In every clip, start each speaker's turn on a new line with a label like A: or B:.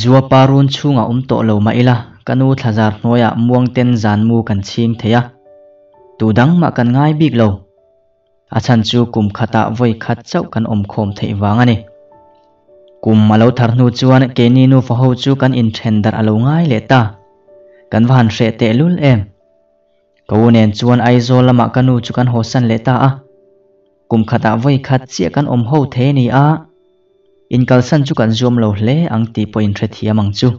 A: Zuapa run chhungah awm tawh lo mah ila, ka nu thlazar hnuaiah muangten zanmu kan chhing thei a. Tu dang mah kan ngai bik lo. A chhan chu kum khatah vawi khat chauh kan awm khawm theih vang a ni. Kum a lo thar hnu chuan keini nufa ho chu kan inthen darh a lo ngai leh ta. Kan va han hreh tehlul em. Ka u nen chuan Aizawl lamah ka nu chu kan hawsan leh ta a. Kum khatah vawi khat chiah kan awm ho thei a ni a, inkalsan chu kan zuam lo hle ang tih pawh inhrethiam ang chu.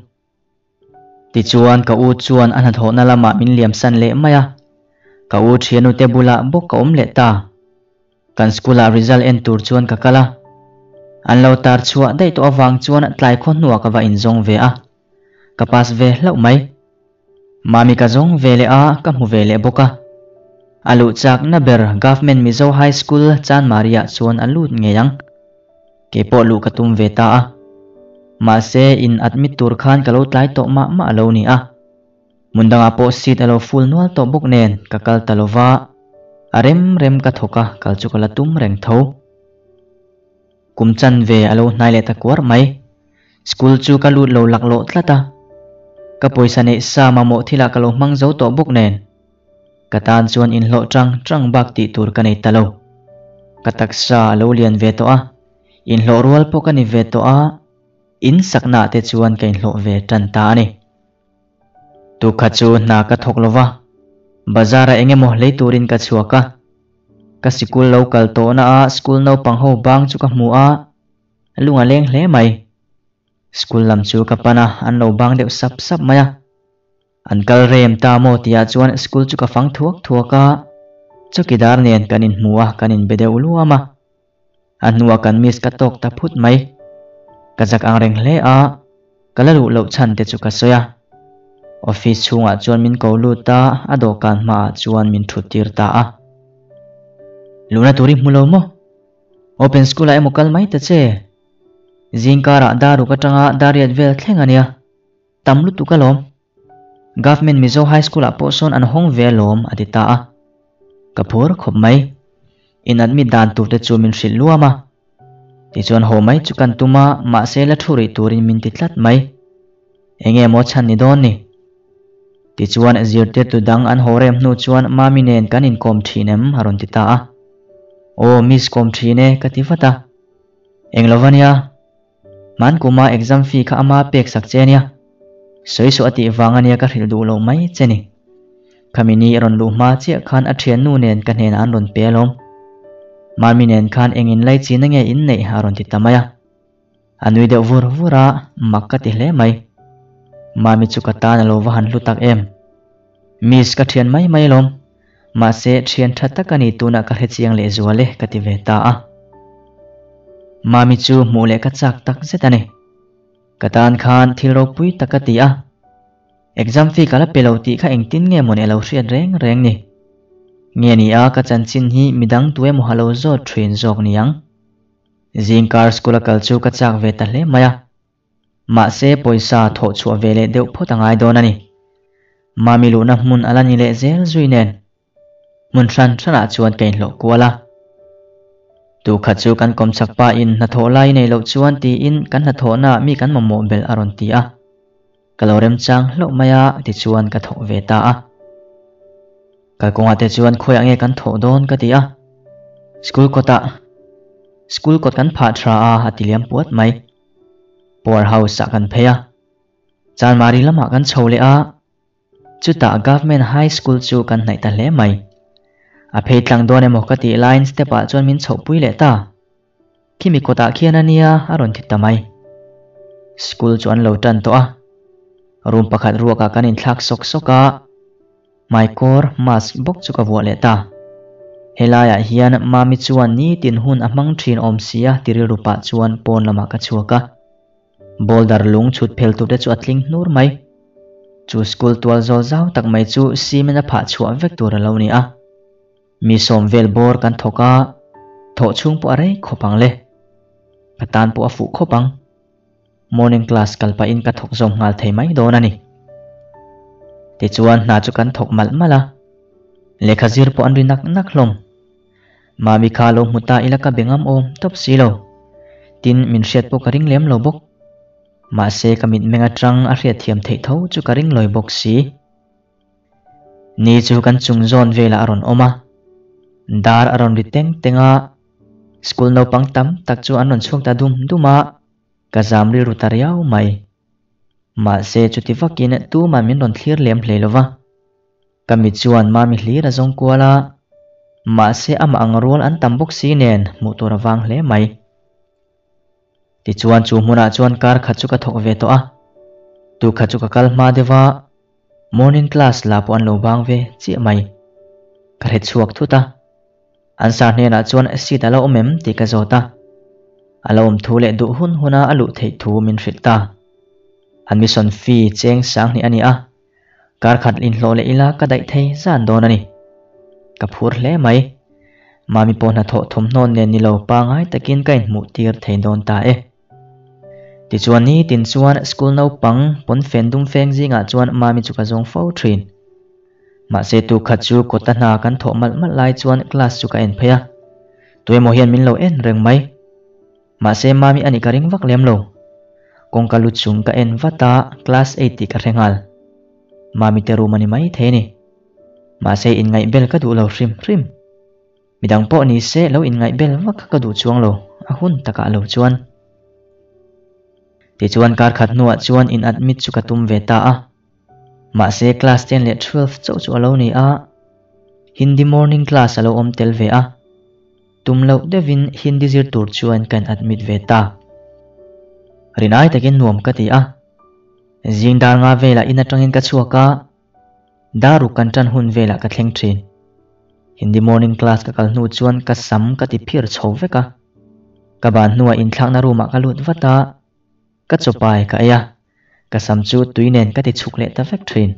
A: Tichuan ka u chuan a hnathawhna lamah min liamsan leh mai a, ka u thianute bulah bawk ka awm leh ta. Kan school-ah result en tur chuan ka kal a, an lo tar chhuah daih tawh avang chuan tlai khaw hnuah ka va inzawng ve a, ka pass ve hlauh mai. Mami ka zawng ve leh a, ka hmu ve leh bawk a. A luh chakna ber Government Mizo High School Chanmari-ah chuan a lut ngei ang. Keipawh luh ka tum ve ta a. Mahse, in admit tur khan ka lo tlai tawh mah mah a lo ni a. Hmun dangah pawh seat a lo full nual tawh bawk nen ka kal ta lo va, a rem rem ka thawk a, kal chu ka la tum reng tho. Kum chanve a lo hnai leh ta kuar mai. School chu ka lut lo laklawh tlat a. Ka pawisa neih sa mamawh thilah ka lo hmang zo tawh bawk nen. Ka tan chuan inhlawh tang tang bak tih tur ka nei ta lo. Ka taksa a lo lian ve tawh a, inhlawh rual pawh ka ni ve tawh a, in saknaah te chuan ka inhlawh ve tan ta a ni. Tukha chu hna ka thawk lo va, bazar-ah eng emaw hlei turin ka chhuak a. Ka sikul lo kal tawhna a school naupang ho bang chu ka hmu a, lung a leng hle mai. School lam chu ka pan a, an lo bang deuh sap sap mai a. An kal rem ta maw tihah chuan school chu ka fang thuak thuak a, chawkidar nen kan inhmu a, kan inbe deuh luam a. A hnuah kan miss ka tawk ta phut mai. Ka zak ang reng hle a, ka la luh loh chhan te chu ka sawi a. Office chhungah chuan min ko lut a, a dawhkan hmaah chuan min thut tir ta a. Luhna tur i hmu lo maw? Open school ah emaw kal mai ta che. Zingkarah daruk atanga dariat vel thleng a nia. Tam lutuk alawm. Government Mizo High School ah pawh sawn an hawng ve alawm a ti ta a. Ka phur khawp mai. In admit dan tur te chu min hrilh luam a. Tichuan haw mai chu kan tum a, mahse la thu rih turin min ti tlat mai. Enge maw chhan ni dawn ni? Tichuan zirtirtu dang an haw rem hnu chuan Mami nen kan inkawm thin em a rawn ti ta a. Aw miss kawm thin e ka ti vat a. Englo va nia. Hman kuma exam fee kha ama pek sak che ania. Sawi suah a tih vang ania ka hrilh duh loh mai che ni. Khami ni rawn luh hma chiah khan a thiannu nen ka hnenah an rawn pe alawm. Mami nen khan eng inlai china nge in neih a rawn ti ta mai a. A nui deuh vur vur a, mak ka ti hle mai. Mami chu ka tan a lo va han hlu tak em. Miss ka thian mai mai alawm. Mahse, thian tha tak a ni tunah ka hrechiang leh zual e ka ti ve ta a. Mami chu hmuh leh ka chak tak zet a ni. Ka tan khan thil ropui tak a ti a. Exam fee ka la pe lo tih kha engtin nge mawni a lo hriat reng reng ni. Nge ni a ka chanchin hi midang tu emaw ha lo zawt thin zawk ni ang. Zingkar school a kal chu ka chak ve ta hle mai a. Mahse pawisa thawh chhuah ve leh deuh phawt a ngai dawn a ni. Mami luhna hmun a la ni leh zel zui nen. Hmun hran hranah chuan ka inhlawh kual a. Tukhat chu kan kawmchak pa in hnathawh lai nei loh chuan tiin kan hnathawhnaah mi kan mamawh belh a rawn ti a. Ka lo remchang hlauh mai a tichuan ka thawk ve ta a. Kalkawngah te chuan khawiah nge kan thawh dawn ka ti a. School kawtah School kawt kan phah tha a a ti liam puat mai. Power house ah kan phei a. Chanmari lamah kan chho leh a. Chutah Government High School chu kan hnaih ta hle mai. A phei tlang dawn emaw ka tih laiin step ah chuan min chhohpui leh ta. Khimi kawtah khian a nia a rawn ti ta mai. School chu an lo tan tawh a. Room pakhat ruakah kan inthlak sawk sawk a. Hmaikawr, mask, bawk chu ka vuah leh ta. Helaiah hian Mami chuan nitin hun a hmang thin awm sia ti rilru pah chuan pawn lamah ka chhuak a. Boulder lung chhut phel tur te chu a tling hnur mai. Chu school tual zawl zau tak mai chu cement a phah chhuah vek tur a lo ni a. Mi sawm vel bawr kan thawk a, thawh chhung pawh a rei khawp ang le. Ka tan pawh a fuh khawp ang. Morning class kal pahin ka thawk zawm nghal thei mai dawn a ni. Tichuan hna chu kan thawk malh malh a. Lehkha zir pawh an ri nak nak hlawm. Mami kha lo hmu ta ila ka be ngam awm tawp si lo. Tin, min hriat pawh ka ring lem lo bawk. Mahse ka mitmeng atang a hriatthiam theih tho chu ka ring lawi bawk si. Ni chu kan chung zawn velah a rawn awm a, dar a rawn ri teng teng a, school naupang tam tak chu an rawn chhuak ta dum dum a, ka zam rilru ta riau mai. Mahse chuti vakin tumah min rawn thlir lem hlei lova. Ka mi chuan Mami hlir a zawng kual a, mahse amah ang rual an tam bawk si nen hmuh tur a vang hle mai. Tichuan chu hmunah chuan kar khat chu ka thawk ve tawh a, tu khat chu ka kal hma deuh a, morning class la pawh an lo bang ve chiah mai. Ka hre chhuak thut a, an sar hnenah chuan seat a la awm em tih ka zawt a, a la awm thu leh duh hun huna a luh theih thu min hrilh ta. Admission fee cheng sanghnih a ni a, Kar khat inhlawh leh ila ka daih thei zan dawn a ni. Ka phur hle mai. Mami pawh hnathawh thawmhnaw nen ni lo pangai takin ka inhmuh tir thei dawn ta e. Tichuan nitin chuan school naupang pawnfen dum feng zingah chuan Mami chu ka zawng fo thin. Mahse tu khat chu kawta hna kan thawh malh malh lai chuan class chu ka en phei a. Tuemaw hian min lo en reng mai. Mahse Mami a nih ka ring vak lem lo. Kawngka lu chung ka en vat a, class eight tih ka hre nghal. Mami te room a ni mai thei a ni. Mahse inngaih bel ka duh lo hrim hrim. Midang pawh ni se lo inngaih bel vak kha ka duh chuang lo, a hun takah lo chuan. Tichuan kar khat hnuah chuan in admit chu ka tum ve ta a. Mahse class ten leh 12 chauh chu a lo ni a, Hindi morning class a lo awm tel ve a. Tum loh deuhin Hindi zir tur chuan kan admit ve ta. Rinai takin nuam ka ti a. Zing dar nga velah in atangin ka chhuak a, dar ruk kan tan hun velah ka thleng thin. Hindi morning class ka kal hnu chuan ka sam ka ti phir chho vek a. Ka ban hnuah inthlakna room ah ka lut vat a, ka chawpai ka ei a, ka sam chu tui nen ka ti chhuk leh ta vek thin.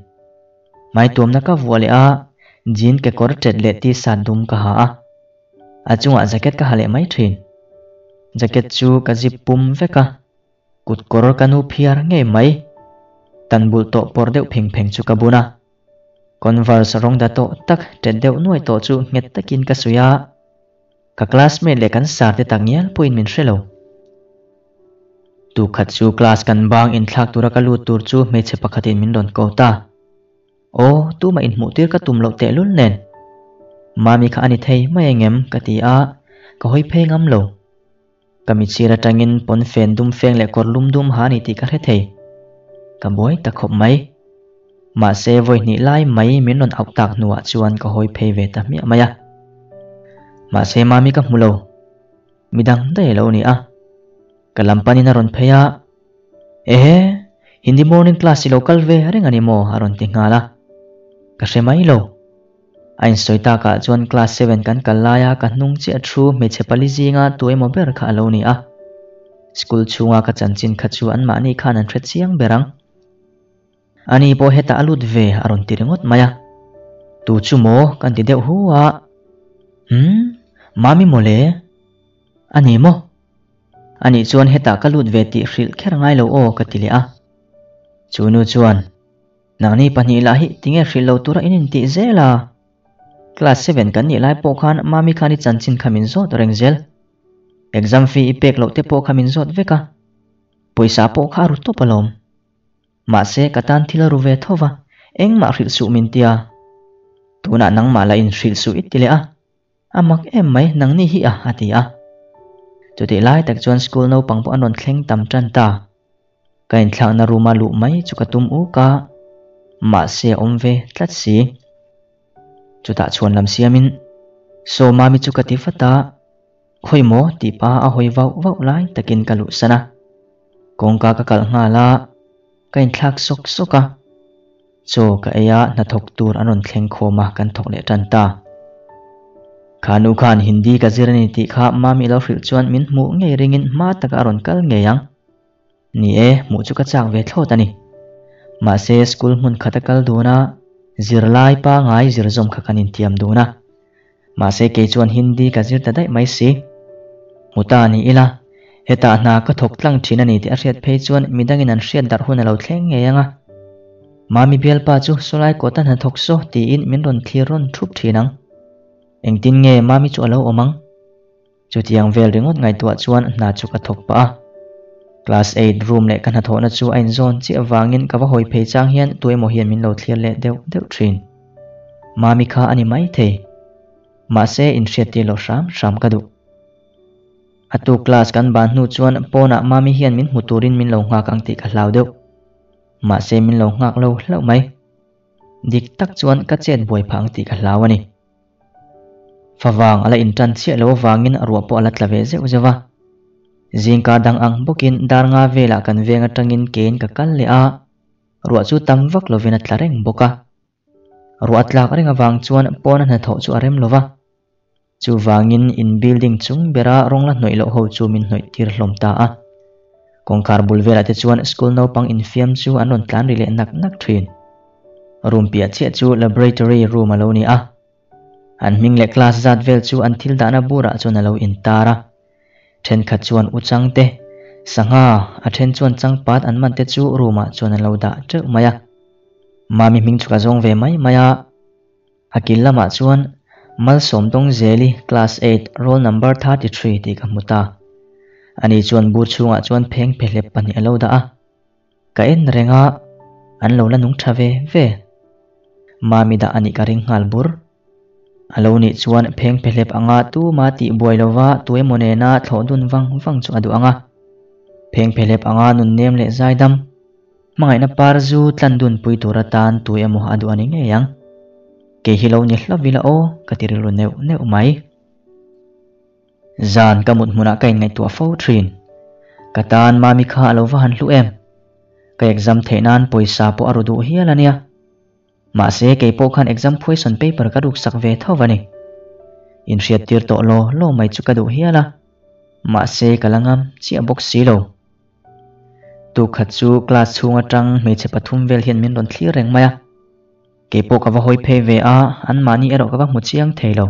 A: Hmaituamna ka vuah leh a, jean kekawr ṭet leh t-shirt dum ka ha a. A chungah jacket ka ha leh mai thin. Jacket chu ka zip pum vek a, kut kawr ka nu phiar ngei mai. Tan bulh tawh pawr deuh pheng pheng chu ka bun a. Converse rawng da tawh tak ṭet deuh nuai tawh chu nghet takin ka suih a. Ka classmate leh kan sar te tak ngial pawhin min hre lo. Tukhat chu class kan bang inthlak tura ka lut tur chu hmeichhe pakhatin min rawn ko ta. Aw, tumah inhmuh tir ka tum loh tehlul nen. Mami kha a ni thei mai engem ka ti a, ka hawi phei ngam lo. Ka mitsir atangin pawnfen dum feng leh kawr lum dum ha a ni tih ka hre thei. Ka buai ta khawp mai. Mahse vawi hnih lai mai min rawn auh tak hnuah chuan ka hawi phei ve ta hmiah mai a. Mahse Mami ka hmu lo. Midang daih a lo ni a. Ka lam panin a rawn phei a. Ehe, Hindi morning class i lo kal ve reng a ni maw? a rawn ti nghal a. Ka hre mai lo. A insawi takah chuan class seven kan kal laia ka hnung chiah thu hmeichhe pali zinga tu emaw ber kha a lo ni a. School chhunga ka chanchin kha chu anmahni khan an hre chiang ber ang. Ani pawh hetah a lut ve a rawn ti ringawt mai a. Tu chu maw kan ti deuh hu a. Umm, Mami mawle. A ni maw? Anih chuan hetah ka lut ve tih hrilh kher ngai lo aw ka ti leh a. Chu nu chuan, Nangni pahnih lah hi tinge hrilh lo tura in intih zel a? Class seven kan nih lai pawh khan Mami khan i chanchin kha min zawt reng zel. Exam fee i pek loh te pawh kha min zawt vek a. Pawisa pawh kha a ru tawp alawm. Mahse ka tan thil a ru ve tho va, engmah hrilh suh min tia. Tunah nangmah lah in hrilh suh i ti leh a. A mak em mai nangni hi a, a ti a. Chutih lai tak chuan school naupang pawh an rawn thleng tam tan ta. Ka inthlakna room a luh mai chu ka tum uk a, mahse a awm ve tlat si. Chutah chhuan lam siamin, Saw Mami chu ka ti vat a, Khawi maw tih pa a hawi vauh vauh lai takin ka luhsan a. Kawngka ka kalh nghal a, ka inthlak sawk sawk a. Chaw ka ei a, hnathawk tur an rawn thleng khawm a, kan thawk leh tan ta. Kha nu khan Hindi ka zir a ni tih kha Mami lo hrilh chuan min hmuh ngei ringin hma takah a rawn kal ngei ang. Ni e, hmuh chu ka chak ve thlawt a ni. Mahse, school hmun khat a kal dun a, zirlai pangai zir zawm kha kan intiam dun a. Mahse kei chuan Hindi ka zir ta daih mai si. Hmu ta ni ila, hetah hna ka thawk tlang thin a ni tih a hriat phei chuan midangin an hriat darh hun a lo thleng ngei ang a. Mami bialpa chu sawlai kawta hna thawk saw tiin min rawn thlir rawn thup thin ang. Engtin nge Mami chu a lo awm ang? Chutiang vel ringawt ngaihtuah chuan hna chu ka thawk pah a. Class eight room leh ka hnathawhna chu a inzawn chiah avangin ka va hawi phei chang hian tu emaw hian min lo thlir leh deuh deuh thin. Mami kha a ni maithei. Mahse inhriattir loh hram hram ka duh. A tu class kan ban hnu chuan pawnah Mami hian min hmu turin min lo nghak ang tih ka hlau deuh. Mahse min lo nghak lo hlauh mai. Dik tak chuan ka chet buai phah ang tih ka hlau a ni. Favang a la intan chiah lo avangin ruah pawh a la tla ve zeuh zeuh a. Zingkar dang ang bawkin dar nga velah kan veng atangin kein ka kal leh a, ruah chu tam vak lovin a tla reng bawk a. Ruah a tlak reng avang chuan pawna hnathawh chu a rem lo va. Chuvangin in building chung bera rawng la hnawih loh ho chu min hnawih tir hlawm ta a. Kawngkhar bul velah te chuan school naupang infiam chu an rawn tlan ri leh nak nak thin. Room piah chiah chu laboratory room a lo ni a. An hming leh class zat vel chu an thil dahna burah chuan a lo intar a. Thenkhat chuan u changte, sangha, a then chuan changpat an man te chu room ah chuan an lo dah teuh mai a. Mami hming chu ka zawng ve mai mai a. A kil lamah chuan Malsawm Dawngzeli class eight roll number 33 tih ka hmu ta. Ani chuan bur chhungah chuan pheng phehlep pahnih a lo dah a. Ka en reng a, an lo la nung tha ve ve. Mami dah a nih ka ring nghal bur. A lo nih chuan pheng phehlep anga tuma tih buai lova tuemaw nena thlawh dun vang vang chu a duh ang a. Pheng phehlep anga nun nem leh zaidam. Hmangaihna par zu tlan dun pui tur atan tu emaw a duh a ni ngei ang. Kei hi lo ni hlauh ila aw, ka ti rilru neuh neuh mai. Zan ka mut hmunah ka inngaihtuah fo thin. Ka tan Mami kha a lo va han hlu em? Ka exam theih nan pawisa pawh a ru duh hial a nia. Mahse kei pawh khan exam question paper ka ruksak ve tho a ni. Inhriattir tawh law law mai chu ka duh hial a. Mahse ka la ngam chiah bawk si lo. Tukhat chu class chhung atang hmeichhe pathum vel hian min rawn thlir reng mai a. Keipawh ka va hawi phei ve a, anmahni erawh ka va hmu chiang thei lo.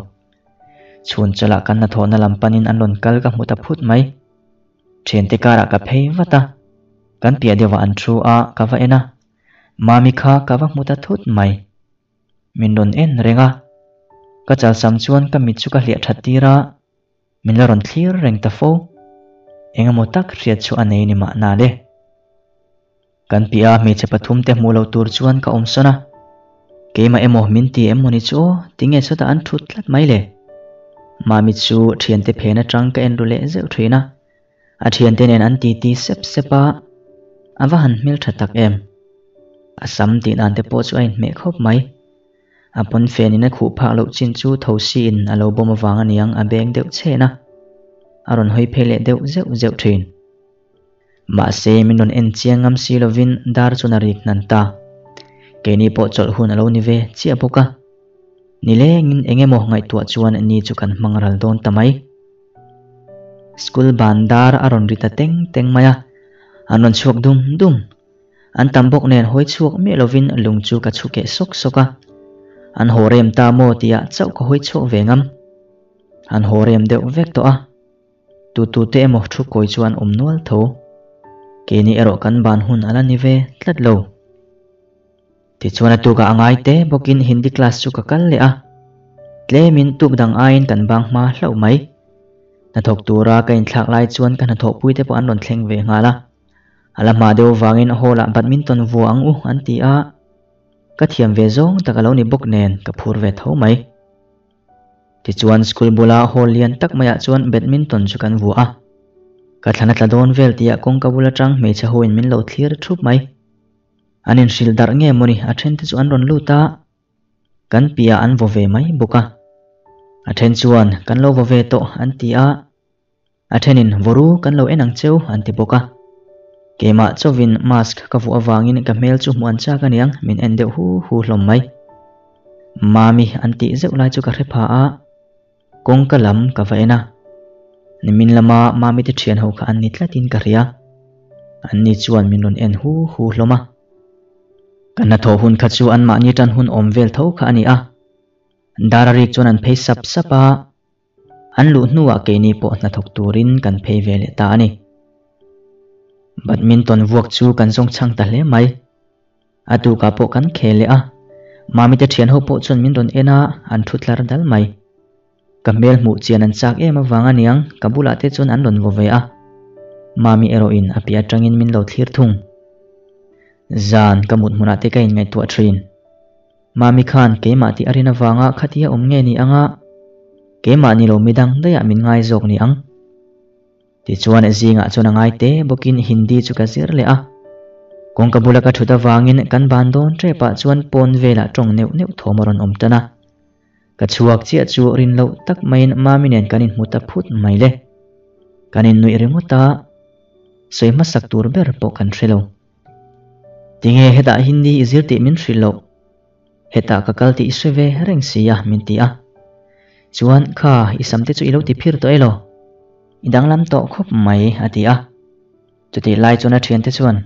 A: Chhun chawlh ah kan hnathawhna lam panin an rawn kal ka hmu ta phut mai. Thiante karah ka phei vat a, kan piah deuhah an thu a, ka va en a. Mami kha ka va hmu ta thut mai. Min rawn en reng a, ka chalsam chuan ka mit chu ka hliah that tir a. Min la rawn thlir reng ta fo. Engemaw tak hriat chu a nei ni mahna le. Kan piah a hmeichhe pathum te hmuh loh tur chuan ka awm sawn a. Keimah emaw min ti em mawni chu aw, tinge sawtah an thut tlat mai le. Mami chu thiante phen atang ka en ru leh zeuh thin a. A thiante nen an titi sep sep a, a va han hmeltha tak em. A sam tih dan te pawh chu a inhmeh khawp mai. A pawnfen in a khuh phak loh chin chu thosi in a lo bawm avang aniang a beng deuh chhen a, a rawn hawi phei leh deuh zeuh zeuh thin. Mahse min rawn en chiang ngam si lovin dar chuan a rik hnan ta. Keini pawh chawlh hun a lo ni ve chiah bawk a. Nilengin eng emaw ngaihtuah chuan ni chu kan hmang ral dawn ta mai. School ban dar a rawn ri ta teng teng mai a, an rawn chhuak dum dum. An tam bawk nen hawi chhuak miah lovin lung chu ka chhu keh sawk sawk a. An haw rem ta maw tihah chauh ka hawi chhuak ve ngam. An haw rem deuh vek tawh a. Tu tu te emaw thu kawi chu an awm nual tho. Keini erawh kan ban hun a la ni ve tlat lo. Tichuan a tukah a ngai te bawkin Hindi class chu ka kal leh a. Tlemin tuk dang aiin kan bang hma hlauh mai. Hnathawk tura ka inthlak lai chuan ka hnathawhpui te pawh an rawn thleng ve nghal a. A la hma deuh vangin hall ah badminton vua ang u an ti a, ka thiam ve zawng tak a lo ni bawk nen ka phur ve tho mai. Tichuan school bula hall lian tak maiah chuan badminton chu kan vua a, ka thlan a tla dawn vel tihah kawngka bul atang hmeichhe hoin min lo thlir thup mai. An inhrilh darh nge mawni a then te chu an rawn lut a, kan piah an vaw ve mai bawk a. A then chuan kan lo vaw ve tawh an ti a. A thenin Vawru kan lo en ang cheu an ti bawk a. Keimah chauhin mask ka vuah avangin ka hmel chu hmuh an chak aniang min en deuh hu hu hlawm mai. Mami an tih zeuh lai chu ka hre pha a, kawngka lam ka va en a. Nimin lama Mami te thian ho kha an ni tlatin ka hria. Anni chuan min rawn en hu hu hlawm a. Ka hnathawh hun kha chu anmahni tan hun awm vel tho kha a ni a. Dar a rik chuan an phei sap sap a. An luh hnuah keini pawh hnathawk turin kan phei ve leh ta a ni. Badminton vuak chu kan zawng chhang ta hle mai. A tukah pawh kan khel leh a, Mamite thian ho pawh chuan min rawn en a, an thu tlar dal mai. Ka hmel hmuh chian an chak em avang aniang ka bulah te chuan an rawn vaw ve a. Mami erawhin a piah atangin min lo thlir thung. Zan ka mut hmunah te ka inngaihtuah thin. Mami khan keimah tih a rin avanga khatia awm nge ni anga keimah ni lo midang daihah min ngai zawk ni ang. Tichuan zingah chuan a ngai te bawkin Hindi chu ka zir leh a. Kawngka bula ka thut avangin kan ban dawn tepah chuan pawn velah tawng neuh neuh thawm a rawn awm tan a. Ka chhuak chiah chu rin loh tak maiin Mami nen kan inhmu ta phut mai le. Kan innuih ringawt a, sawi hmasak tur ber pawh kan hre lo. Tinge hetah Hindi i zir tih min hrilh loh? Hetah ka kal tih i hre ve reng si a, min ti a. Chuan kha i sam te chu i lo ti phir tawh elaw? I danglam tawh khawp mai, a ti a. Chutih lai chuan a thiante chuan,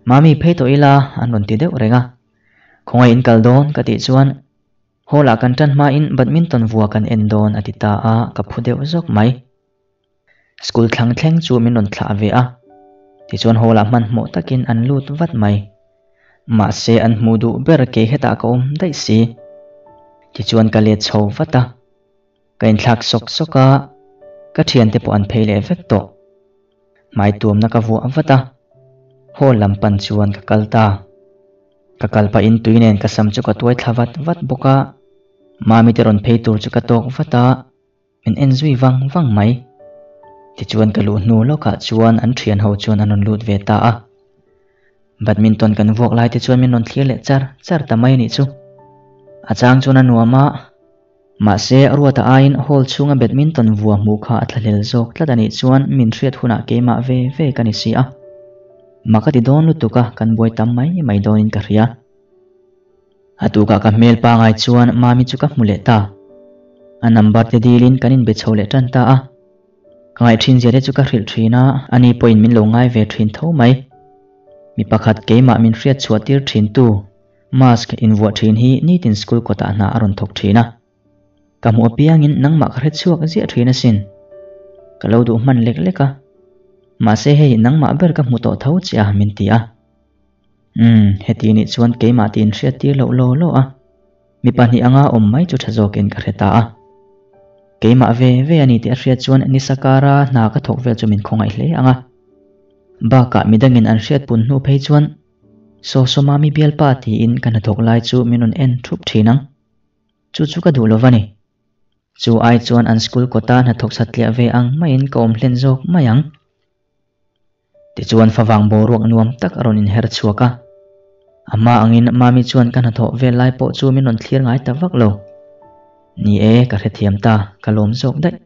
A: Mami phei tawh ila, an rawn ti deuh reng a. Khawngaih in kal dawn ka tih chuan, Hall ah kan tan hmain badminton vua kan en dawn a ti ta a, ka phu deuh zawk mai. School thlang thleng chu min rawn thlah ve a, tichuan hall ah hmanhmawh takin an lut vat mai. Mahse an hmuh duh ber kei hetah ka awm daih si. Tichuan ka let chho vat a, ka inthlak sawk sawk a, ka thiante pawh an phei leh vek tawh. Hmai tuamna ka vuah vat a, hall lam pan chuan ka kal ta. Ka kal pahin tui nen ka sam chu ka tuai thla vat vat bawk a, Mami te rawn phei tur chu ka tawk vat a, min en zui vang vang mai. Tichuan ka luh hnu lawkah chuan an thian ho chuan an rawn lut ve ta a. Badminton kan vuak lai te chuan min rawn thlir leh char char ta mai a nih chu. A chang chuan a nuam a, Mahse, Ruata aiin hall chhunga badminton vua hmuh kha a thlahlel zawk tlat a nih chuan min hriat hunah keimah ve ve ka ni si a. Mak a ti dawn lutuk a, kan buai tam mai mai dawnin ka hria. A tukah ka hmel pangai chuan Mami chu ka hmu leh ta. A number te dilin kan inbe chho leh tan ta a. Ka ngaih thin zia te chu ka hrilh thin a, ani pawhin min lo ngai ve thin tho mai. Mi pakhat keimah min hriat chhuah tir thin tu. Mask invuah thin hi nitin school kawtah hna a rawn thawk thin a. Ka hmuh apiangin nangmah ka hre chhuak ziah thin asin. Ka lo duh hman lek lek a. Mahse hei nangmah ber ka hmu tawh tho che a min ti a. Umm, heti nih chuan keimah tiin hriat tir loh law law a. Mi pahnih anga awm mai chu tha zawkin ka hre ta a. Keimah ve ve a ni tih a hriat chuan nisa kara hna ka thawk vel chu min khawngaih hle ang a. Bakah midangin an hriat pun hnu phei chuan Saw saw Mami bialpa tiin ka hnathawk lai chu min rawn en thup thin ang. Chu chu ka duh lo va ni. Chu ai chuan an school kawta hnathawk satliah ve ang maiin ka awm hlen zawk mai ang. Tichuan favang boruak nuam tak a rawn inher chhuak a. A hma angin Mami chuan ka hnathawh vel lai pawh chu min rawn thlir ngai ta vak lo. Ni e, ka hrethiam ta, ka lawm zawk daih.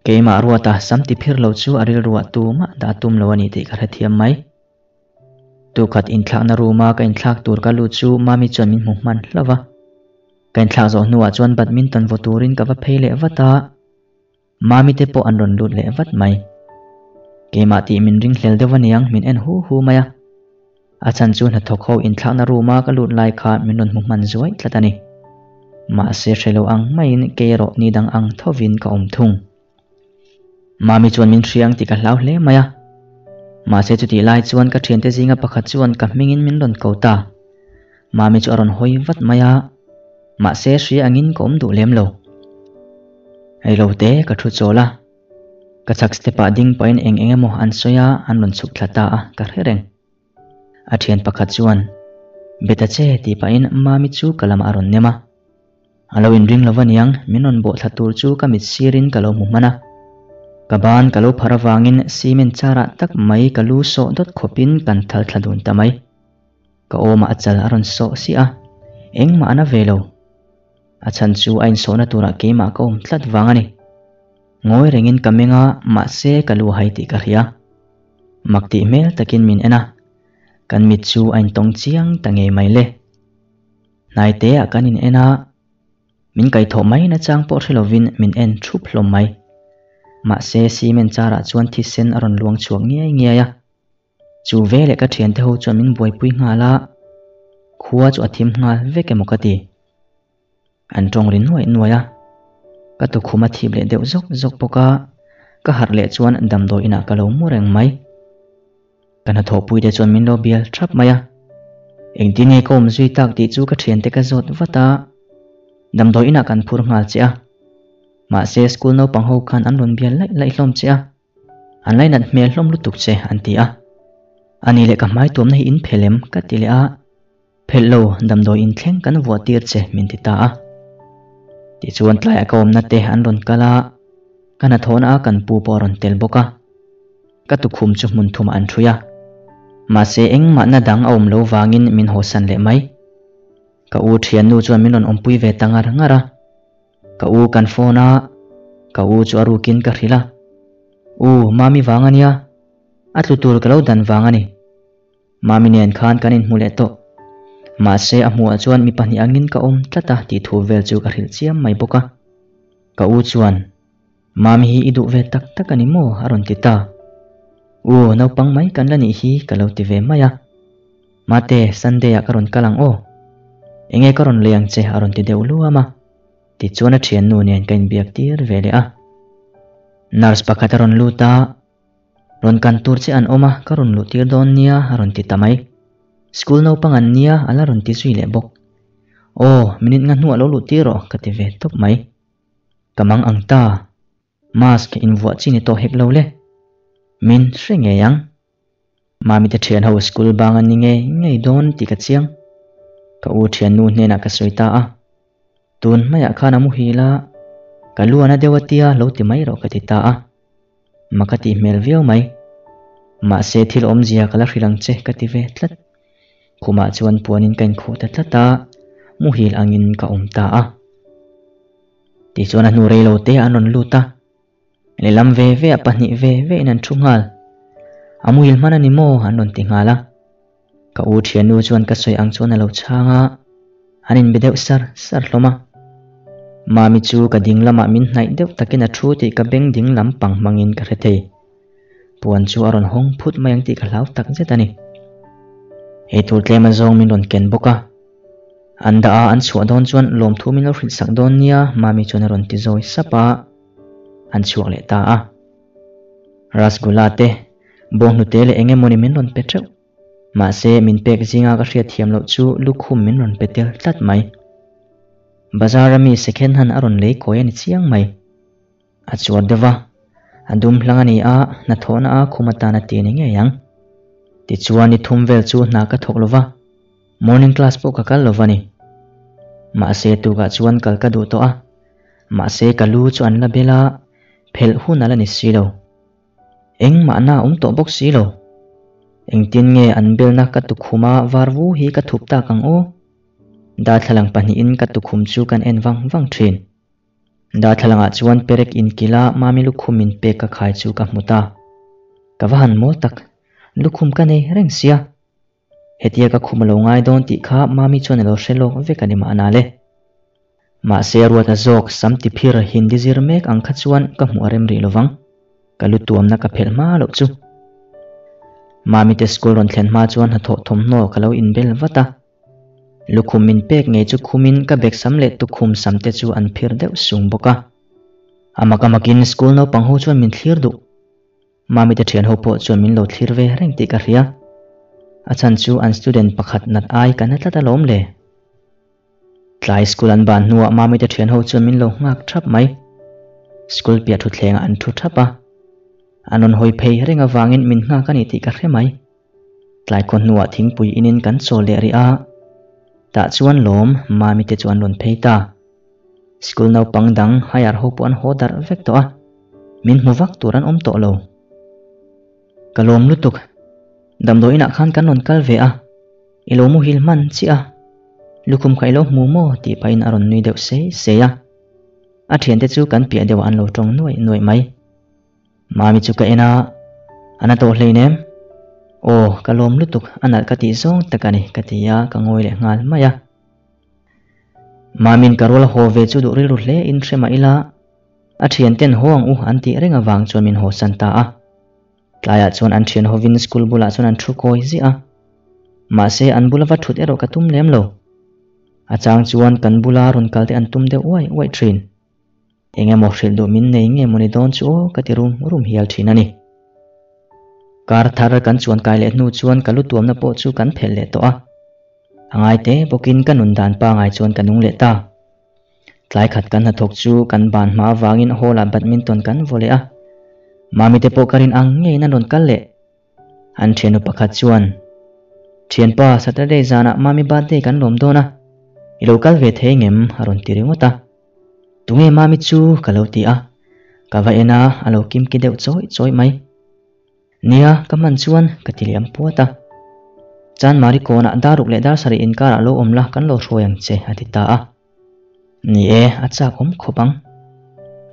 A: Keimah Ruata sam ti phir lo chu a rilruah tumah dah tum lo a ni tih ka hrethiam mai. Tukhat inthlakna room-a ka inthlak tur ka lut chu Mami chuan min hmu hman hlauh va. Ka inthlak zawh hnuah chuan badminton vaw turin ka va phei leh vat a, Mami te pawh an rawn lut leh vat mai. Keimah tih min ringhlel deuh aniang min en hu hu mai a. A chhan chu hnathawk ho inthlakna room-a ka lut lai kha min rawn hmu hman zuai tlat a ni. Mahse hre lo ang maiin kei erawh ni dang ang thovin ka awm thung. Mami chuan min hriang tih ka hlau hle mai a. Mahse chutih lai chuan ka thiante zinga pakhat chuan ka hmingin min rawn ko ta. Mami chu a rawn hawi vat mai a, mahse hria angin ka awm duh lem lo. Reilote ka thu chawl a, ka chhak step ah ding pahin eng eng emaw an sawi a, an rawn chhuk thla ta a, ka hre reng. A thian pakhat chuan, Be ta che tih pahin Mami chu ka lamah a rawn nem a. A lo inring lo aniang, min rawn bawh thla tur chu ka mit sirin ka lo hmu hman a. Ka ban ka lo phar avangin cement charah tak mai ka lu sawh dawt khawpin kan thal thla dun ta mai. Ka awmah a chal a rawn sawh siah a, engmah a na ve lo. A chhan chu a insawhna turah keimah ka awm tlat vang a ni. Ngawi rengin ka meng a, mahse ka lu a hai tih ka hria. Mak tih hmel takin min en a, kan mit chu a intawng chiang ta ngei mai le. Hnaiteah kan in en a, min kaihthawh mai nachang pawh hre lovin min en thup hlawm mai. Mahse cement charah chuan thisen a rawn luang chhuak ngiai ngiai a. Chu veleh ka thiante ho chuan min buaipui nghal a, khua chu a thim nghal vek emaw ka ti. An tawng ri nuaih nuaih a, ka tukhum a thip leh deuh zawk zawk bawk a, ka harh leh chuan damdawi inah ka lo mu reng mai. Ka hnathawhpui te chuan min lo bial thap mai a. Engtin nge ka awm zui tak tih chu ka thiante ka zawt vat a. Damdawi inah kan phur nghal che a. Mahse school naupang ho khan an rawn bial laih laih hlawm che a. An lainat hmel hlawm lutuk che an ti a. Ani leh ka hmai tuamna hi in phel em? ka ti leh a. Phelh lo, damdawi in thleng kan vuah tir che min ti ta a. Tichuan tlaiah ka awmna te an rawn kal a, ka hnathawhna a kan pu pawh a rawn tel bawk a. Ka tukhum chu hmun thumah an ṭhui a. Mahse engmahna dang a awm lo vangin min hawsan leh mai. Ka u ṭhiannu chuan min rawn awmpui ve ta ngar ngar a. Ka u kan phone a, ka u chu a rukin ka hrilh a. U, Mami vang a nia, a tlu tur ka lo dan vang a ni. Mami nen khan kan inhmu leh tawh. Mahse a hmuhah chuan mi pahnih angin ka awm tlat a tih thu vel chu ka hrilh chiam mai bawk a. Ka u chuan, Mami hi i duh ve tak tak a ni maw? a rawn ti ta. U, naupang mai kan la nih hi ka lo ti ve mai a. Mate, Sunday ah ka rawn kal ang aw. Enge ka rawn lei ang che a rawn ti deuh luam a. Tichuan a thiannu nen ka inbiak tir ve leh a. Nurse pakhat a rawn lut a. Rawn kan tur che an awm a, ka rawn luh tir dawn nia a rawn ti ta mai. School naupang an nia a la rawn ti zui leh bawk. Aw, minute nga hnuah lo luh tir rawh ka ti ve tawp mai. Ka mang ang ta. Mask invuah chi ni tawh hek lo le. Min hre ngei ang. Mami te thian ho school bang an ni ngei ngei dawn tih ka chiang. Ka u thiannu hnenah ka sawi ta a. Tun hmaiah khan a muhil a, ka lu a na deuh a tia lo ti mai rawh ka ti ta a. Ma ka tih hmel viau mai. Mahse thil awmzia ka la hrilh ang che ka ti ve tlat. Khumah chuan puanin ka inkhuh ta tlat a, muhil angin ka awm ta a. Tichuan a hnu rei lo te an rawn lut a. Lehlam ve ve ah pahnih ve ve in an thu nghal. A muhil hman a ni maw? an rawn ti nghal a. Ka u thiannu chuan ka sawi ang chuan a lo chhang a, an inbe deuh sar sar hlawm a. Mami chu ka ding lamah min hnaih deuh takin a thu tih ka beng ding lam pang hmangin ka hre thei. Puan chu a rawn hawng phut mai ang tih ka hlau tak zet a ni. Eitur tlem azawng min rawn ken bawk a. An dah a, an chhuah dawn chuan lawmthu min lo hrilh sak dawn nia Mami chuan a rawn ti zawi sap a, an chhuak leh ta a. Rasgula te, bawnghnute leh eng emawni min rawn pe teuh. Mahse, min pek zinga ka hriat thiam loh chu lukhum min rawn pe tel tlat mai. Bazar a mi second hand a rawn lei kawi a ni chiang mai. A chuar deuh va, a dum hlang a ni a, hnathawhna a khum atan a ti ni ngei ang. Tichuan ni thum vel chu hna ka thawk lo va, morning class pawh ka kal lo va ni. Mahse tukah chuan kal ka duh tawh a, mahse ka lu chu an la bel a, phelh hun a la ni si lo. Engmahna a awm tawh bawk si lo. Engtin nge an belna ka tukhuma var vu hi ka thup tak ang aw? Darthlalang pahnihin ka tukhum chu kan en vang vang thin. Darthlalangah chuan perek inkila Mami lukhum min pek ka khai chu ka hmu ta. Ka va han mawl tak, lukhum ka nei reng sia. Hetia ka khum a lo ngai dawn tih kha Mami chuan a lo hre lawk vek a ni mahna le. Mahse Ruata zawk sam ti phir Hindi zir mek ang kha chuan ka hmuh a rem rih lovang. Ka lu tuamna ka phelh hma loh chu. Mami te school rawn thlen hma chuan hnathawh thawmhnaw ka lo inbel vat a. Lukhum min pek ngei chu khumin ka bag sam leh tukhum sam te chu an phir deuh sung bawk a. A mak a makin school naupang ho chuan min thlir duh. Mami te thian ho pawh chuan min lo thlir ve reng tih ka hria. A chhan chu an student pakhat nat ai ka na tlat alawm le. Tlai school an ban hnuah Mami te thian ho chuan min lo nghak thap mai. School piah thutthlengah an thu thap a. An rawn hawi phei reng avangin min nghak a ni tih ka hre mai. Tlai khaw hnuah thingpui inin kan chawl leh rih a, tah chuan lawm Mami te chu an rawn phei ta. School naupang dang higher ho pawh an haw darh vek tawh a, min hmu vak tur an awm tawh lo. Ka lawm lutuk, damdawi inah khan kan rawn kal ve a, i lo muhil hman chiah a, lukhum kha i lo hmu maw tih pahin a rawn nui deuh sei sei a. A thiante chu kan piah deuhah an lo tawng nuaih nuaih mai. Mami chu ka en a, a na tawh hleinem. Aw, ka lawm lutuk, a nalh ka tih zawng tak a ni, ka ti a, ka ngawi leh nghal mai a. Mami'n ka rual a haw ve chu duh rilru hle in hre mah ila, a thianten haw ang u an tih reng avang chuan min hawsan ta a. Tlaiah chuan an thian hovin school bulah chuan an thu kawi ziah a. Mahse, an bula va thut erawh ka tum lem lo. A chang chuan kan bula rawn kal te an tum deuh uai uai thin. Eng emaw hrilh duh min nei nge mawni dawn chu aw ka ti rum rum hial thin a ni. Kar thar kan chuan kai leh hnu chuan ka lu tuamna pawh chu kan phelh leh tawh a. A ngai te bawkin ka nun dan pangai chuan ka nung leh ta. Tlai khat kan hnathawk chu kan ban hma avangin hall ah badminton kan vaw leh a. Mami te pawh ka rin ang ngeiin an rawn kal leh. An thiannu pakhat chuan, Thianpa, Saturday zanah Mami birthday kan lawm dawn a, i lo kal ve thei ngem? a rawn ti ringawt a. Tunge Mami chu? ka lo ti a. Ka va en a, a lo kimki deuh chawih chawih mai. Nia, ka hman chuan ka ti liam puat a. Chanmari kawnah daruk leh darsarih inkarah lo awm la kan lo hruai ang che, a ti ta a. Ni e, a chak awm khawp ang.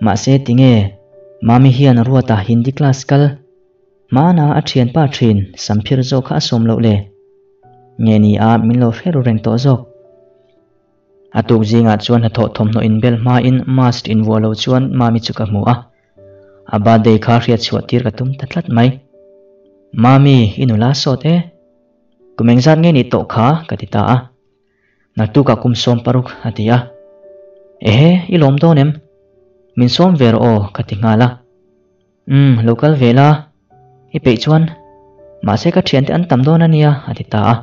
A: Mahse tinge Mami hian Ruata Hindi class kal hmana a thianpa thin Samphir zawk kha a sawm loh le? Nge ni a min lo hre ru reng tawh zawk? A tuk zingah chuan hnathawh thawmhnaw inbel hmain mask invuah lo chuan Mami chu ka hmu a. A birthday kha hriat chhuah tir ka tum ta tlat mai. Mami, i nula sawt e. Kum engzat nge ni tawh kha? ka ti ta a. Naktukah kum 16 a ti a. Ehe, i lawm dawn em? Min sawm ve rawh aw ka ti nghal a. Umm, lo kal ve la. I peih chuan. Mahse ka thiante an tam dawn a nia a ti ta a.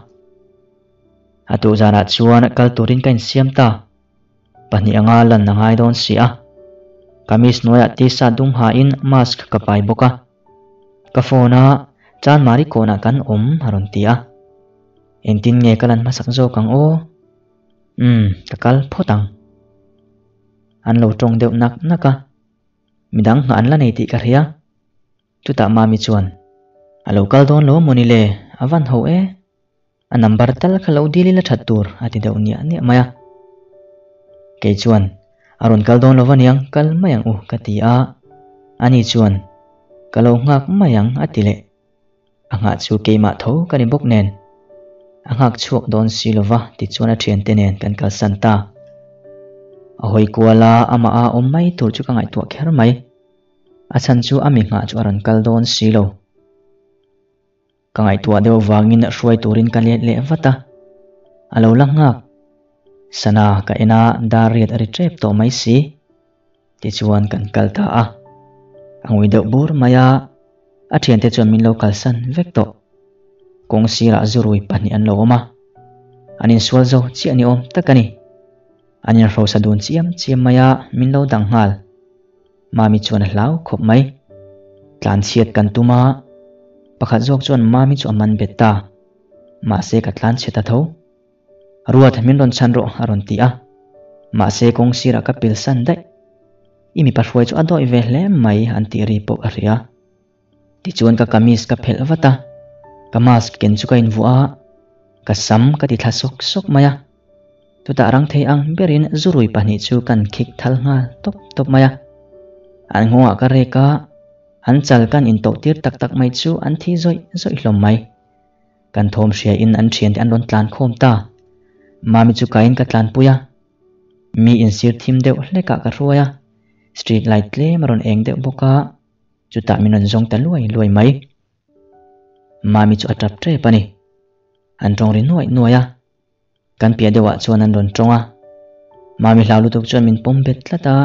A: A tuh zanah chuan kal turin ka insiam ta. Pahnih anga lan a ngai dawn si a. Kamis hnuaiah t-shirt dum hain mask ka pai bawk a. Ka phone a, Chanmari kawnah kan awm a rawn ti a. Engtin nge ka lan hmasak zawk ang aw? Umm, ka kal phawt ang. An lo tawng deuh nak nak a. Midang nghah an la nei tih ka hria. Chutah Mami chuan, A lo kal dawn lo mawni le, a van ho e. A number tal kha lo dil ila that tur a ti deuh niah niah mai a. Kei chuan, A rawn kal dawn lo va niang, kal mai ang u ka ti a. Ani chuan, Ka lo nghak mai ang a ti leh. A nghah chu keimah tho ka ni bawk nen. A nghak chhuak dawn si lo va tichuan a thiante nen kan kalsan ta. A hawi kual a, amah a awm mai tur chu ka ngaihtuah kher mai. A chhan chu a mi nghah chu a rawn kal dawn si lo. Ka ngaihtuah deuh vangin hruai turin ka let leh vat a, a lo la nghak. Sana ka en a, dar riat a ri tep tawh mai si. Tichuan kan kal ta a, a ngui deuh bur mai a, a thiante chuan min lo kalsan vek tawh. Kawng sirah zurui pahnih an lo awm a, an insual zo chiah ni awm tak a ni. An inhrosa dun chiam chiam mai a, min lo dang nghal. Mami chuan a hlau khawp mai. Tlan chhiat kan tum a, pakhat zawk chuan Mami chu a man bet ta. Mahse ka tlan chhe ta tho. Ruat, min rawn chhan rawh a rawn ti a. Mahse kawng sirah ka pil san daih. I mipa hruai chu a dawih ve hle mai an tih ri pawh ka hria. Tichuan ka kamis ka phelh vat a, ka mask ken chu ka invuah a, ka sam ka ti thla sawk sawk mai a. Chutah rang thei ang berin zurui pahnih chu kan khik thal nghal tawp tawp mai a. An nghawngah ka rek a, an chal kan intoh tir tak tak mai chu an thi zawih zawih hlawm mai. Kan thawm hria in an thiante an rawn tlan khawm ta. Mami chu kaiin ka tlanpui a, mi insir thim deuh hlekah ka hruai a, street light tlem a rawn eng deuh bawk a, chutah min rawn zawng ta luai luai mai. Mami chu a tap tep a ni. An tawng ri nuaih nuaih a. Kan piah deuhah chuan an rawn tawng a. Mami hlau lutuk chuan min pawm bet tlat a,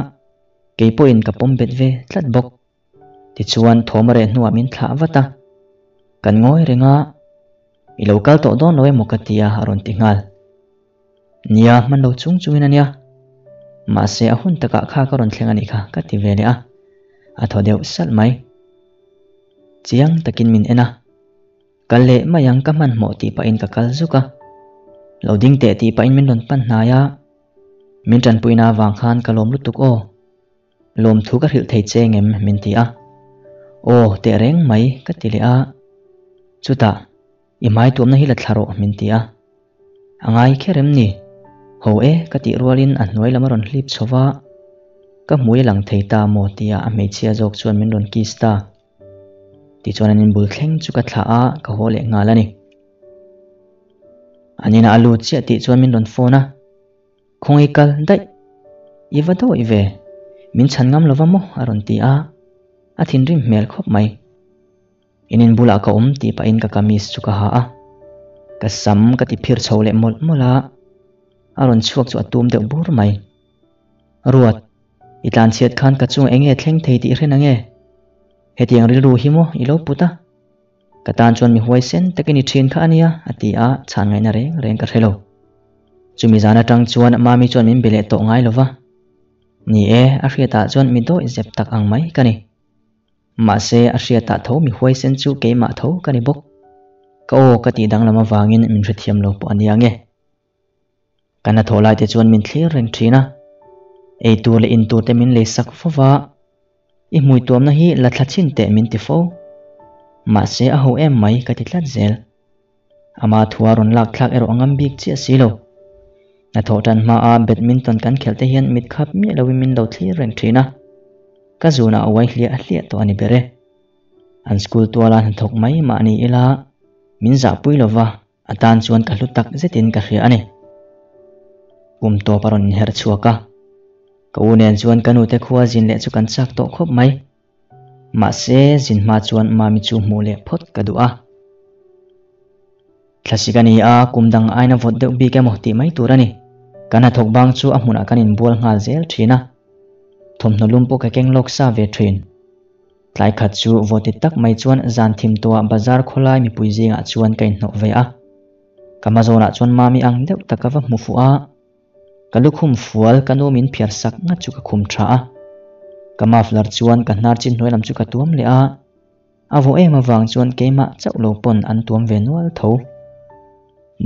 A: kei pawhin ka pawm bet ve tlat bawk. Tichuan thawm a reh hnuah min thlah vat a. Kan ngawi reng a, I lo kal tawh dawn lo emaw ka ti a, a rawn ti nghal. Nia, hman lo chung chungin a nia. Mahse a hun takah kha ka rawn thleng a nih kha ka ti ve leh a. A thaw deuh salh mai. Chiang takin min en a. Kal leh mai ang ka hmanhmawh tih pahin ka kal zuk a. Lo ding teh tih pahin min rawn pan hnai a. Min tanpuina avang khan ka lawm lutuk aw. Lawmthu ka hrilh thei che ngem min ti a. Aw teh reng mai ka ti leh a. Chutah i hmai tuamna hi la thla rawh min ti a. A ngai kher em ni? Ho e ka tih rualin a hnuai lam a rawn hlip chho va. Ka hmui a lang thei ta maw tia a hmeichhia zawk chuan min rawn kiss ta. Tichuan an inbul thleng chu ka thlah a, ka haw leh nghal a ni. An inah a lut chiah tih chuan min rawn phone a, Khawngaih kal daih, i va dawih ve, min chhan ngam lova maw a rawn ti a, a thinrim hmel khawp mai. In inbulah ka awm tih pahin ka kamis chu ka ha a, ka sam ka ti phir chho leh mawlh mawlh a, a rawn chhuak chu a tum deuh bur mai. Ruat, i tlanchhiat khan ka chungah enge thleng thei tih hre nange? Hetiang rilru hi maw i lo put a? Ka tan chuan mi huaisen takin i ṭhin kha a nia, a ti a, chhan ngaihna reng reng ka hre lo. Chumi zan aṭang chuan Mami chuan min be leh tawh ngai lo va. Ni e, a hriatah chuan mi dawih zep tak ang mai ka ni. Mahse, a hriatah tho mi huaisen chu keimah tho ka ni bawk. Ka aw ka tih danglam avangin min hrethiam lo pawh a nia nge. Ka hnathawh lai te chuan min thlir reng thin a, ei tur leh in tur te min lei sak fo va, i hmui tuamna hi la thla chhin teh min ti fo. Mahse a ho em mai ka ti tlat zel. Ama thua rawn lak thlak erawh a ngam bik chiah si lo. Hnathawh tan hmaa badminton kan khelh te hian mit khap miah loin min lo thlir reng thin a, ka zunah a uai hliah hliah tawh a ni ber e. An school tuala hnathawk mai mah ni ila min zahpui lova, A tan chuan ka hlu tak zetin ka hria a ni. Kum tawp a rawn inher chhuak a, ka u nen chuan ka nute khua zin leh chu kan chak tawh khawp mai. Mahse, zin hma chuan Mami chu hmuh leh phawt ka duh a. Thlasik a ni a, kum dang aina vawt deuh bik emaw tih mai tur a ni. Kan hnathawk bang chu a hmunah kan inbual nghal zel thin a, thawmhnaw lum pawh ka keng lawk sa ve thin. Tlai khat chu vawti tak mai chuan zan thim tawhah bazar khawlai mipui zingah chuan ka inhnawh ve a. Ka hmazawnah chuan mami ang deuh tak ka va hmu fuh a. Ka lukhum fual ka nu min phiar sak ngat chu ka khum tha a. Ka muffler chuan ka hnar chin hnuai lam chu ka tuam leh a. A vawh em avang chuan keimah chauh lo pawn an tuam ve nual tho.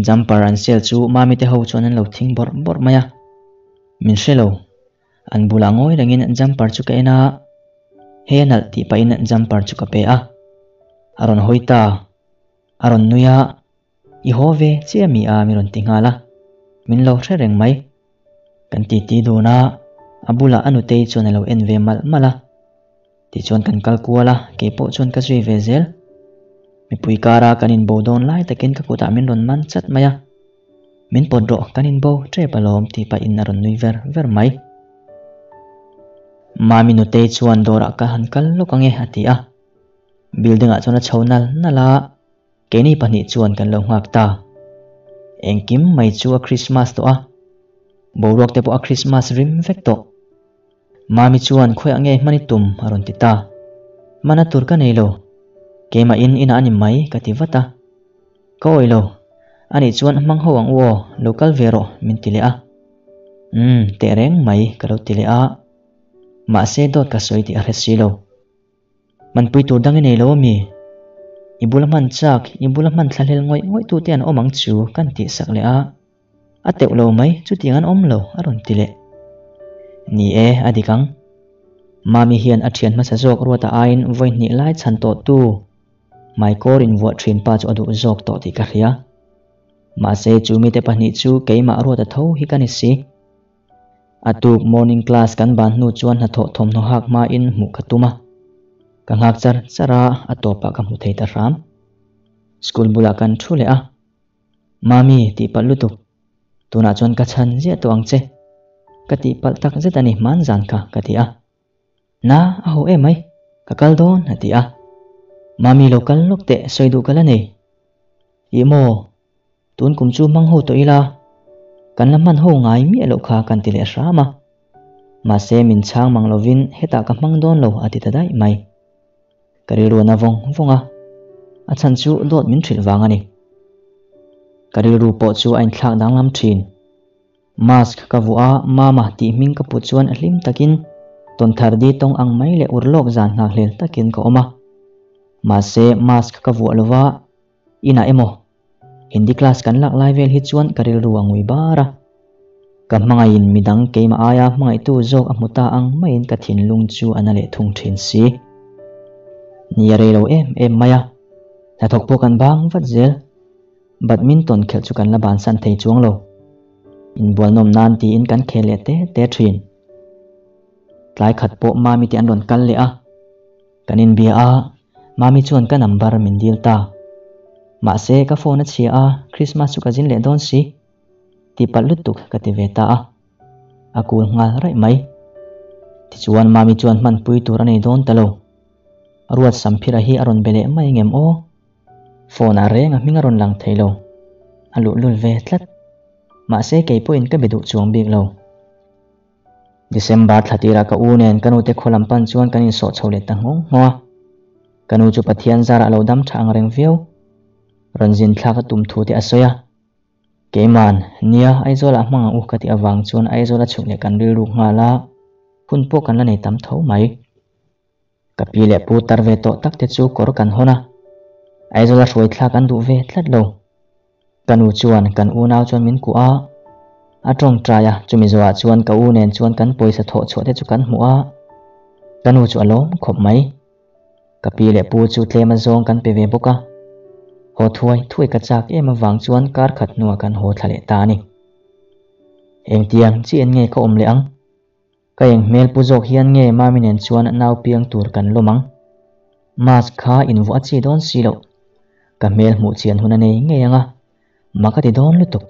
A: Jumper an sel chu mami te ho chuan an lo thing bawrh bawrh mai a. Min hre lo. An bulah ngawi rengin jumper chu ka en a, He a nalh tih pahin jumper chu ka pe a. A rawn hawi ta, a rawn nui a, I haw ve chiah mi a mi rawn ti nghal a, min lo hre reng mai. Kan titi dun a, a bulah a nutei chuan a lo en ve malh malh a. Tichuan kan kal kual a, keipawh chuan ka zui ve zel. Mipui kara kan inbo dawn lai takin ka kutah min rawn man chat mai a. Min pawt rawh, kan inbo tep alawm tih pahin a rawn nui ver ver mai. Mami nutei chuan dawrah ka han kal lawk ange a ti a. Building ah chuan a chho nal nal a, keini pahnih chuan kan lo nghak ta. Engkim mai chu a Christmas tawh a, boruak te pawh a Christmas rim vek tawh. Mami chuan khawiah nge hman i tum a rawn ti ta. Hmana tur ka nei lo. Keimah in inah a ni mai ka ti vat a. Ka awih lo. Anih chuan hmang ho ang u aw, lo kal ve rawh min ti leh a. Umm, teh reng mai ka lo ti leh a. Mahse dawt ka sawi tih a hre si lo. Hmanpui tur dang i nei lo ami? I bula hman chak, i bula hman thlahlel ngawih ngawih tute an awm ang chu kan tih sak leh a. A teuh lo mai, chutiang an awm lo, a rawn ti leh. Ni e, a dik ang. Mami hian a thian hmasa zawk Ruata aiin vawi hnih lai chhan tawh tu Maikawr invuah thin pa chu a duh zawk tawh tih ka hria. Mahse chu mite pahnih chu keimah Ruata tho hi ka ni si. A tuk morning class kan ban hnu chuan hnathawh thawmhnaw hak hmain hmuh ka tum a. Ka nghak char char a, a tawpah ka hmu thei ta hram. School bulah kan thu leh a. Mami, tih palh lutuk. Tunah chuan ka chhan ziah tawh ang che. Ka tih palh tak zet a ni hman zan kha, ka ti a. Na, a ho em mai. Ka kal dawn, a ti a. Mami lo kal lawk teh, sawi duh ka la nei. Ih maw, tun kum chu hmang ho tawh ila, kan la hman ho ngai miah loh kha kan ti leh hram a. Mahse min chhang mang lovin hetah ka hmang dawn lo a ti ta daih mai. Ka rilru a na vawng vawng a, a chhan chu dawt min hrilh vang a ni. Ka rilru pawh chu a inthlak danglam thin. Mask ka vuah a, Mama tih hming ka put chuan hlim takin tawnthar di tawng ang mai leh urlawk zan nghakhlel takin ka awm a. Mahse mask ka vuah lova, inah emaw Hindi class kan lak lai vel hi chuan ka rilru a ngui bar a. Ka hmangaihin midang keimah aia hmangaihtu zawk a hmu ta ang maiin ka thinlung chu a na leh thung thin si. Ni a rei lo em em mai a, hnathawk pawh kan bang vat zel. Badminton khelh chu kan la bansan thei chuang lo. Inbualnawm nan tiin kan khel leh te te thin. Tlai khat pawh Mami te an rawn kal leh a. Kan inbia a, Mami chuan ka number min dil ta. Mahse, ka phone a chhia a, Christmas chu ka zin leh dawn si. Tihpalh lutuk ka ti ve ta a. A kul nghal raih mai. Tichuan Mami chuan hmanpui tur a nei dawn ta lo. Ruat Samphira hi a rawn be leh mai ngem aw? Phone ah reng a hming a rawn lang thei lo. A luhlul ve tlat. Mahse, kei pawhin ka be duh chuang bik lo. December thla tirah ka u nen ka nute khaw lam pan chuan kan insawh chho leh ta nghawng nghawng a. Ka nu chu Pathian zarah a lo dam tha ang reng viau. Rawn zin thlak a tum thu te a sawi a. Keiman, nia, Aizawlah hmang ang u ka tih avang chuan Aizawl a chhuk leh kan rilruk nghal a, hun pawh kan la nei tam tho mai. Ka pi leh pu tar ve tawh tak te chu kawr kan hawn a, Aizawla hruai thlak an duh ve tlat lo. Ka nu chuan kan unau chuan min kuah a, a tawngtai a, chumi zawhah chuan ka u nen chuan kan pawisa thawh chhuah te chu kan hmuh a, ka nu chu a lawm khawp mai. Ka pi leh pu chu tlem azawng kan pe ve bawk a, haw thuai thuai ka chak em avang chuan kar khat hnuah kan haw thla leh ta a ni. Engtiang chiah nge ka awm leh ang? Ka eng hmel pu zawk hian nge Mami nen chuan nau piang tur kan lawm ang? Mask kha invuah a chi dawn si loh. Ka hmel hmuh chian hun a nei ngei ang a, mak a ti dawn lutuk.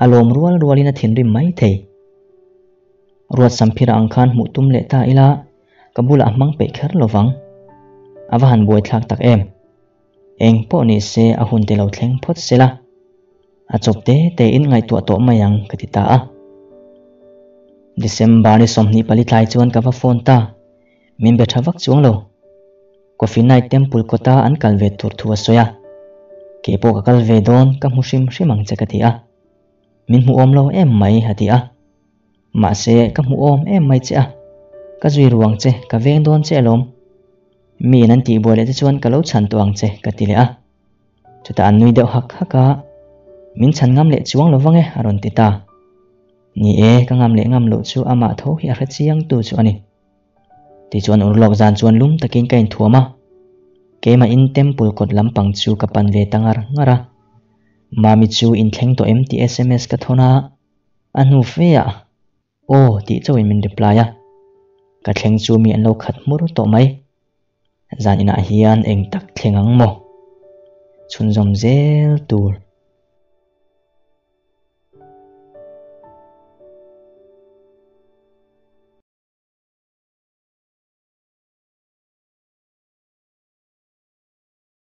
A: A lawm rual rualin a thinrim mai thei. Ruat Samphira ang khan hmuh tum leh ta ila, ka bulah a hmang peih kher lo vang. A va han buaithlak tak em! Eng pawh ni se a hun te lo thleng phawt se la, a chawp te te in ngaihtuah tawh mai ang ka ti ta a. December ni 24 tlai chuan ka va phone ta, min be tha vak chuang lo. Coffee Night Temple kawta an kal ve tur thu a sawi a, kei pawh ka kal ve dawn ka hmu hrim hrim ang che ka ti a. Min hmu awm lo em mai a ti a. Mahse ka hmu awm em mai che a, ka zui ruang che ka veng dawn che alawm. Mi in an tihbuai leh te chuan ka lo chhan tawh ang che ka ti leh a. Chutah an nui deuh hak hak a, Min chhan ngam leh chuang lo vang e a rawn ti ta. Ni e, ka ngam leh ngam loh chu amah tho hi a hre chiang tu chu a ni. Tichuan urlawk zan chuan lum takin ka inthuam a, keimah in temple kawt lampang chu ka pan ve ta ngar ngar a. Mami chu inthleng tawh em tih sms ka thawn a, a hnu fe ah Aw tih chauhin min reply a, ka thleng chu mi an lo khat hmur tawh mai. Zan inah hian eng tak thleng ang maw? Chhunzawm zel tur.